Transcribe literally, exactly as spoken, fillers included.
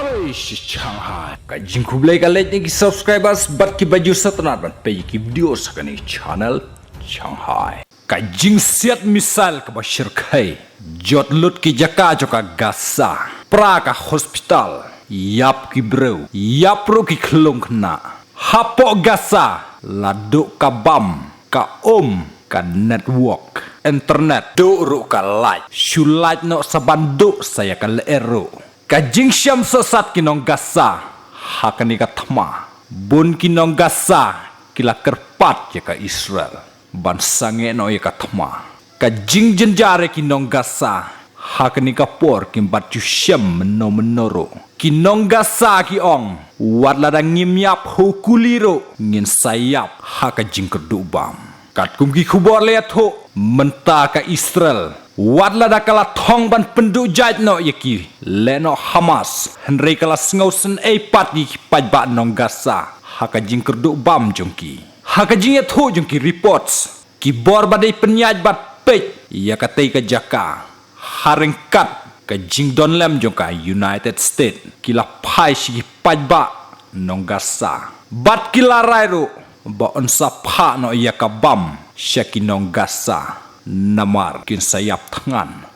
Oi, shi Shanghai. Ka jingkhublei ka leit na ki subscribers bad ki ba ju sngewtynnat ban peit ïa ki video sha kane ka channel Shanghai. Ka jingsiat missile kaba shyrkhei jot lut ki jaka jong ka Gaza. Pra ka hospital, ïap ki briew, ïap ruh ki khyllung khynnah. Hapoh Gaza la duh ka bam, ka um, ka network, internet, duh ruh ka light. Shu lait noh sa ban duh sa ïa ka lyer ruh. Ka jingshem sohsat ki nong Gaza ha kane ka thma. Bun ki nong Gaza ki la kyrpad ïa ka Israel ban sangeh noh ïa ka thma. Ka jingjynjar ïa ki nong Gaza ha kane ka por kim pat ju shem mynno mynno ruh. Ki nong Gaza ki ong, wat lada ngim ïap ha u kuli ruh, ngin sa ïap ha ka jingkyrduh bam. Katkum ki khubor la ïathuh, mynta ka Israel, wat lada ka la thong ban pynduh jait noh ïa ki, leh noh Hamas, hynrei ka la sngewsynei pat ïa ki paidbah nong Gaza ha ka jingkyrduh bam jong ki. Ha ka jingïathuh jong ki reports, ki bor ba dei pynïaid bad peit ïa katei ka jaka, ha ryngkat ka jingdon lem jong ka United States, ki la phai sha ki paidbah nong Gaza. Bad ki la rai ruh ba yn sa phah noh ïa ka bam sha ki nong Gaza, namar kin sa ïap thngan